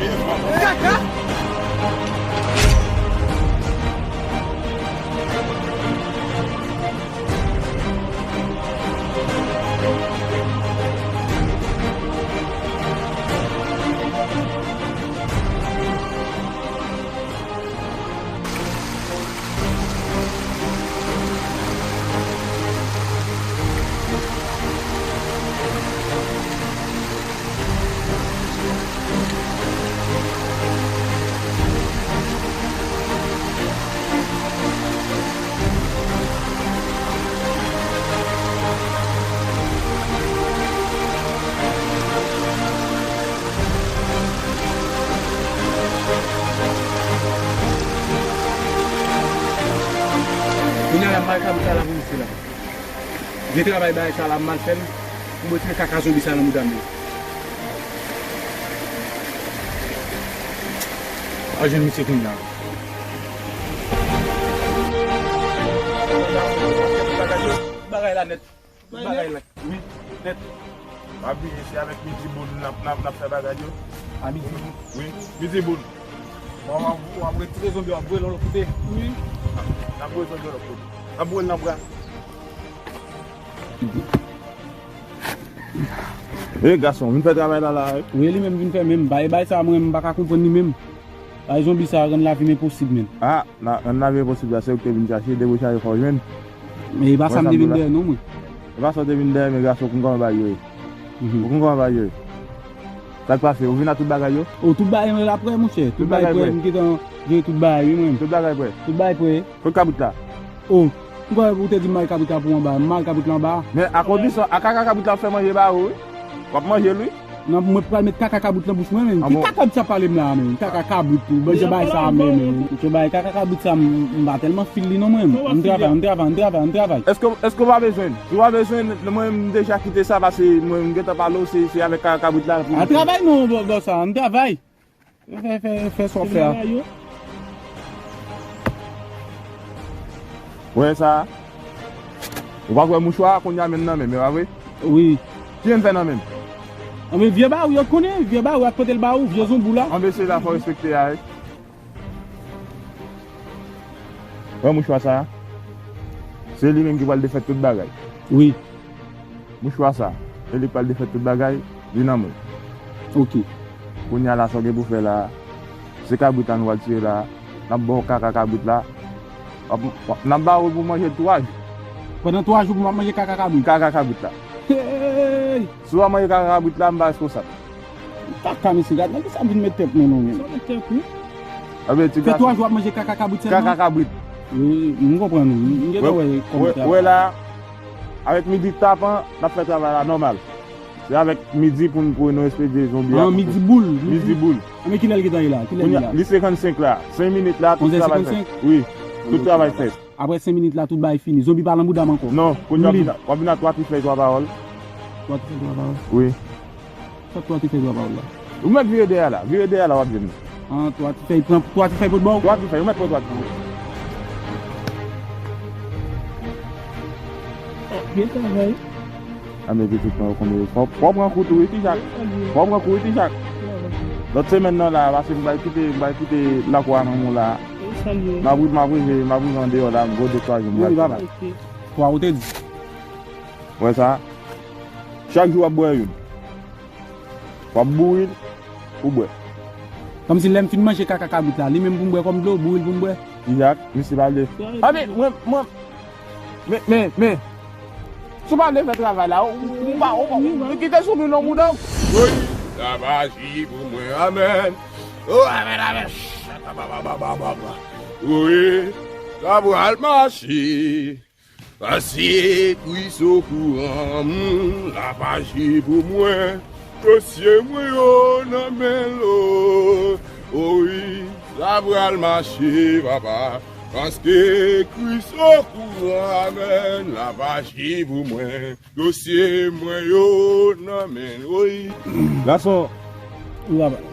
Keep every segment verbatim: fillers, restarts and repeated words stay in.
Kaka! Kounye a la, m al kab sa la pou misye la. Vye travay bagay sa la, m al fè l. Pou m retire kaka zonbi sa nan bouda m yo. A jwenn misye kounye a. Bagay la nèt. Bagay la, wi, nèt. M ap vini, se avèk Midi Boul n ap, n ap, n ap fè bagay yo. A Midi Boul? Wi, Midi Boul. Bon, w ap, w ap retire zonbi, w ap voye l yon lòt kote. Wi. N ap voye zonbi yon lòt kote. N ap voye l nan bra. E gason, vin fè travay la la, wi. Wi, li menm vin fè menm. Bay, bay sa, mwen, m pa ka konprann li menm. Bay zonbi sa, rann lavi m enposib, menm. A, rann lavi enposib la, se ou ki te vin chache, debouchaje fò w jwenn. Men e pa sa m te vin dèyè non, mwen. E pa sa w te vin dèyè, men gason, ou konn kòman bagay yo ye. Ou konn kòman bagay yo ye. Sa k pase, ou vin ak tout bagay yo? O, tout bagay mwen la prè, monchè. Tout bagay prè. M gentan jere tout bagay, wi, mwen. Tout bagay prè. Tout bagay prè. Kot kabrit la? O, m kwè ou te di m mare kabrit la pou anba. M mare kabrit la anba. Men a kondisyon, a kaka kabrit la ap fè manje ba ou, wi. W ap manje l, wi. Nan, mwen pral met kaka kabrit nan bouch mwen, menm. Ki kaka kabrit sa pale m la, menm? Kaka kabrit tou, bon, jan bagay sa menm, menm. Monchè, bagay kaka kabrit sa, m, m pa tèlman fil li non, mwen. Ann travay, ann travay, ann travay, ann travay. Èske, èske w pa bezwen l? Si w pa bezwen l, mwen, m deja kite sa, paske mwen, m gentan pale w, se, se avèk kaka kabrit la pou. Ann travay non, bò, bò sa, ann travay. Fè, fè, fè sa w ap fè a. Wè sa. Ou pa kwè mouchwa a kounye a menm nan menm, e pa vre? Wi. Ki yo fè nan menm? Anben vye ba ou yo konnen, vye ba ou ak kote l ba ou, vye zonbou la. Anben se la fò respekte a, wi. Wè mouchwa sa a? Se li menm ki pral defèt tout bagay. Wi. Mouchwa sa, e li k pral defèt tout bagay, li nan men w. Ok. Kounye a la, sa w gen pou fè la, se kabrit la nou pral tiye la, n ap ba w kaka kabrit la. W ap, w ap, n ap ba ou l pou manje l twa jou. Pandan twa jou pou m ap manje kaka kabrit? Kaka kabrit la. Hey! Si w pa manje kaka kabrit la, m pa reskonsab. Kaka, mesye, gad nan kisa m vin met tèt mwen non, men. Sa w met tèt ou? Anben, ti gason. Fè twa jou w ap manje kaka kabrit sèlman? Kaka kabrit. Wi, m konprann ou. M gentan wè kòmantè a. Wè la, avèk mizik tapan, n ap fè travay la nòmal. Se avèk midi pou n, pou nou espedye zonbi a. An, midi boul. Midi boul. Anben kilè l gentan ye la? Kilè l ye la? Li senkannsenk la. Senk minit la, tout travay fèt. Onzè senkannsenk? Wi, tout travay fèt. Apre senk minit la, tout bagay fini. Zonbi pa nan bouda m ankò. Non, kounye a w ap vin a, w ap vin a twa ti fèy, twa pawòl. Twa ti fèy, twa pawòl? Wi. Sa twa ti fèy, twa pawòl la? Ou mèt vire dèyè la, vire dèyè la, w ap jwenn li. An, twa ti fèy, pran twa ti fèy pou t ba w? Twa ti fèy, ou mèt pran twa ti fèy. Byen travay. A men pitit mwen, ou konnen, fò, fò w pran kou tou wi, ti Jak. Fò w pran kou wi, ti Jak. Lòt semèn nan la, paske m pral kite, m pral kite lakou a manman w la. M ap, m ap rive, m ap rive andeyò la, m gwo de twa jou m pral fè la. Twa ou te di? Wè sa? Chak jou w ap bwè youn. W ap bouri l, ou bwè. Kòmsi lè m fin manje kaka kabrit la, li menm pou m bwè kòm dlo, bouri l pou m bwè. Ti Jak, misye pa vle. A men, mwen, mwen, Men, men, men. Si w pa vle fè travay la, ou, ou pa, ou pa, ou kite sou nou non, mouda. Wi, sa maji pou mwen, amèn. Oh, amèn, amèn. Shakabababababa. Wi, sa pral mache. Pase Kris okouran, m, l ap aji pou mwen. Dosye mwen yo nan men l, o, o wi, sa pral mache, papa. Paske Kris okouran, amèn, l ap aji pou mwen. Dosye mwen yo nan men l, wi. Gason, wi, papa.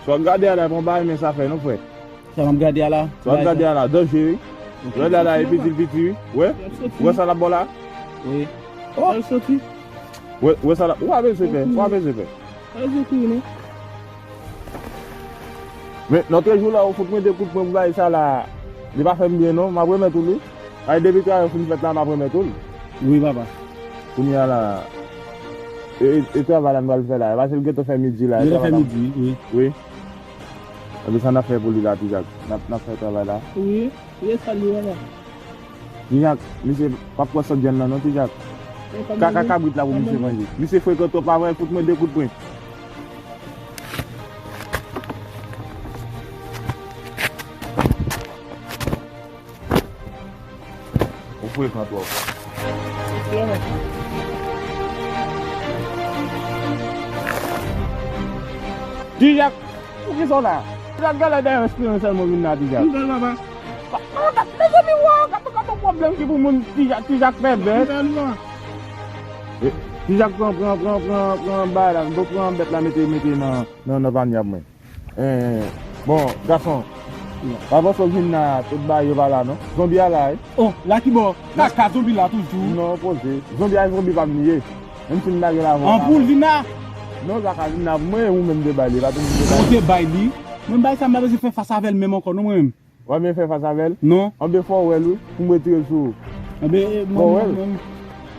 Sa w ap gade a la, bon bagay, men sa fè, non, frè. Sa m ap gade a la? Sa w ap gade a la, danje, wi. Wè la, la, e piti, piti, wi. Wè? Wè sa l ap ba w la? Wi. Oh! Wè, wè sa l ap, ou pa bezwen pè, ou pa bezwen pè. Men, lòt jou la, ou fout mwen de kout pwen pou bagay sa la. Li pa fè m byen, non. M ap remèt ou li. Ay, depi travay fin fèt la, m ap remèt ou li. Wi, papa. Kounye a la, e, e, e travay la n pral fè la. E paske l gentan fè midi la. Gentan fè midi, wi. Wi. Epi sa n ap fè pou li la, Ti Jak? N ap, n ap fè travay la? Wi, wi, e sa l ye la. Ti Jak, misye p ap pran sant vyann nan non, Ti Jak. Kaka kabrit la pou misye manje. Misye frekan twòp, pa vre, fout mwen de kout pwen. Ou frekan twòp. Ti Jak, poukisa w la? Ti Jak genlè dèyè yon espirans sèlman vin la, Ti Jak. M papa. Mezanmi, wè, gade, gade pwoblèm ki pou moun Ti Jak, Ti Jak fè bèt. M papa. E, Ti Jak pran, pran, pran, pran, pran bagay la, pran bèt la, mete, mete nan, nan, nan panye mwen. Eh, bon, gason, pa panse w vin la, tout bagay yo pa la, non. Zonbi a la, wi. Oh, la ki bò? Kaka, zonbi la toujou. Non, poze. Zonbi a, zonbi pa m li ye. Menm si m lage l avan. An pou l vin la? Non, l pa ka vin la pou mwen, ou menm te bay li, pa te vin te bay li. Ou te bay li? Mwen bay sa, m pa bezwen fè fas avè l menm ankò, non, mwen menm. W ap byen fè fas avè l? Non. Anben fò w wè l wi, pou m retire l sou ou. Anben, fò w wè l.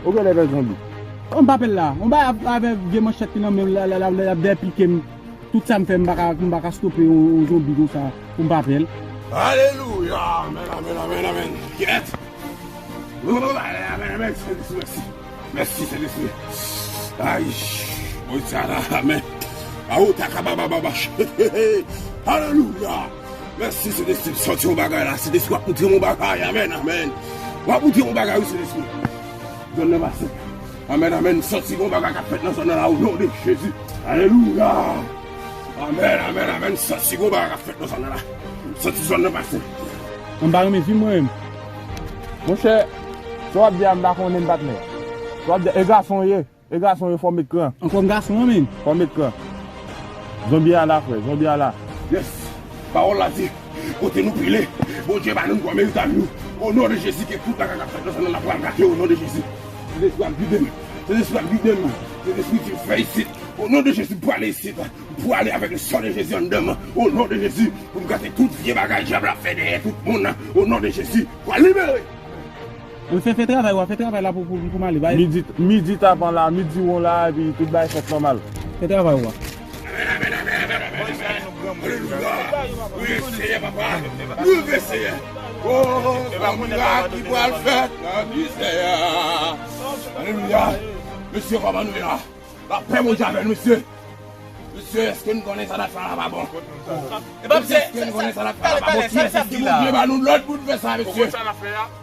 Ou genlè fè zonbi. Ou m pa pè l la. Ou bay avè vye manchèt ki nan men l la, la, la, la, ap dèpike m. Tout sa m fè, m pa ka, m pa ka stope yon, yon zonbi konsa pou m pa pè l. Alelouya! Amèn, amèn, amèn, amèn. Kèt! Amèn, amèn, amèn. Seyè Jezi, mèsi. Mèsi, Sentespri. Ay, Bondye a la, amèn. Awo, takabababa. Alelouya. Mèsi, Sentespri, sòti yon bagay la. Sentespri, w ap montre m yon bagay. Amèn, amèn. W ap montre m yon bagay, wi, Sentespri. Zòn nan pase. Amèn, amèn. Sòti yon bagay k ap fèt nan zòn nan la, o non de Jezi. Alelouya. Amèn, amèn, amèn. Sòti yon bagay k ap fèt nan zòn nan la. Sòti zòn nan pase. M pa renmen vi mwen menm. Monchè, sa w ap di a, m pa konnen, patnè. Sa w ap di a, e gason w ye. E gason yo, fò w met kran. Ankò m gason an, men. Fò w met kran. Zonbi a la, frè. Zonbi a la. Yes. Pawòl la di, kote nou pile, Bondye ba nou dwa meritab nou. O non de Jezi, ke tout bagay k ap fèt nan zòn nan la pral gate, o non de Jezi. Sentespri ap gide m. Sentespri ap gide m. Sentespri di m fè isit. O non de Jezi, m prale isit. M prale avèk le sang de Jésus anndan m. O non de Jezi, pou m gate tout vye bagay dyab la fè dèyè tout moun. O non de Jezi, pral libere. Wi, fè, fè travay w a, fè travay la pou, pou, pou m ale, bay. Midi, midi tapan la, midi won la, epi tout bagay fèt nòmal. Fè travay w a. Amèn, amèn, amèn, amèn, amèn, amèn. Alelouya. Wi, Seyè, papa. Wi, Seyè. O, gon mirak ki pral fèt nan vi Seyè a. Alelouya. Mesye, kòman nou ye la? Lapè Bondye avè nou, mesye. Mesye, èske n konnen sa n ap fè la pa bon? Mesye, èske n konnen sa n ap fè la pa bon? Kiyès èske Bondye ba nou lòd pou n fè sa, mesye?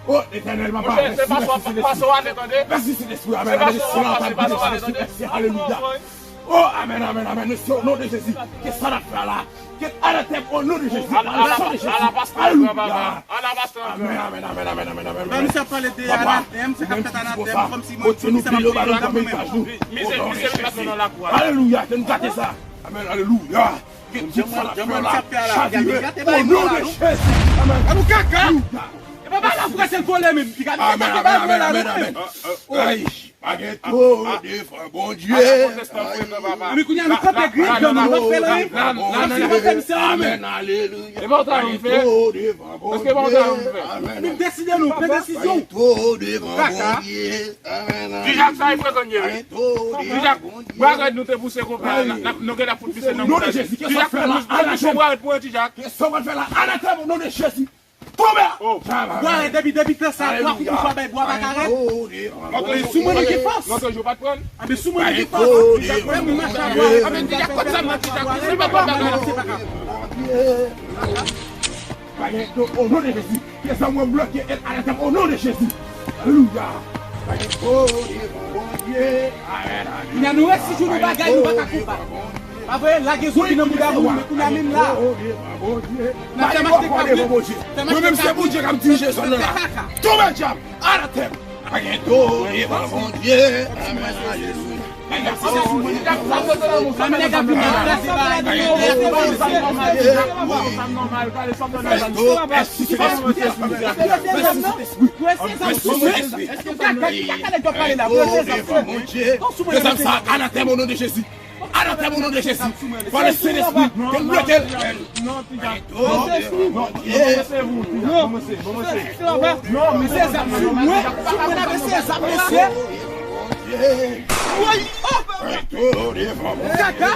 O, Letènèl, papa, mèsi, mèsi, Sentespri. Mèsi, Sentespri, amèn, amèn, Sentespri, mèsi, alelouya. O, amèn, amèn, amèn, mesye, o non de Jezi, ke sa n ap fè la? Get anatèm o non de Jezi. Alelouya. Amèn, amèn, amèn, amèn, amèn, amèn, amèn. Misye ap pale de anatèm, se k ap fèt anatèm, kòmsi mwen, kòmsi sa m ap touye yo la pou mwen menm. Alelouya, ke nou gate sa. Amèn, alelouya. Ke tout sa n ap fè la chavire o non de Jezi. Amèn. Gade yon kaka. Alelouya. E pa bagay la prese l vole menm. Gade yon kaka, bagay vole la, non, men. Ay. Pa gen twò devan Bondye. Epi kounye a nou kanpe gri, nou ap fè l wi. Amèn, alelouya. E pa w travay w fè? Èske pa w travay w fè? Vin deside nou, pran desizyon. Pa gen twò devan Bondye. Amèn, alelouya. Tijak, sa e frekan ye wi. Tijak, bwa rèd nou te pouse konpa a, n ap, nou gentan fout pise nan mouda. Tijak, nou, nou pran bwa rèd pou yon Tijak. Sa w pral fè la, anatèm o non de Jezi. Tonbe! Bwa, depi, depi tan sa, bwa koukou pa bay bwa pa ka rèd. Oncle, sou mwen ki fòs. Oncle, yo pa t pran. Anben sou mwen ki fòs. Fè moun mache a bwa. Anben, deja kot sa nan ti sa, si pa bwa pa ka rèd. Pa gen do, o non de Jezi. Ke zam mwen bloke et anatèm o non de Jezi. Alelouya. Pa gen do devan Bondye. Amèn, amèn. Kounya nou resi jou nou bagay, nou pa ka konbat. Pa vre, lage zonbi nan bouda moun, men kounya menm la. N ap fè mache de kabrit, fè mache de kabrit, fè kaka. Tonbe dyab, anatèm. Pa gen do devan Bondye. Amèn, alelouya. Anatèm o non de Jezi. Anatèm o non de Jezi. Fò le Sentespri te bloke l. Mesye zam sou mwen. Sou mwen avè se zam mesye. Woy. Kaka.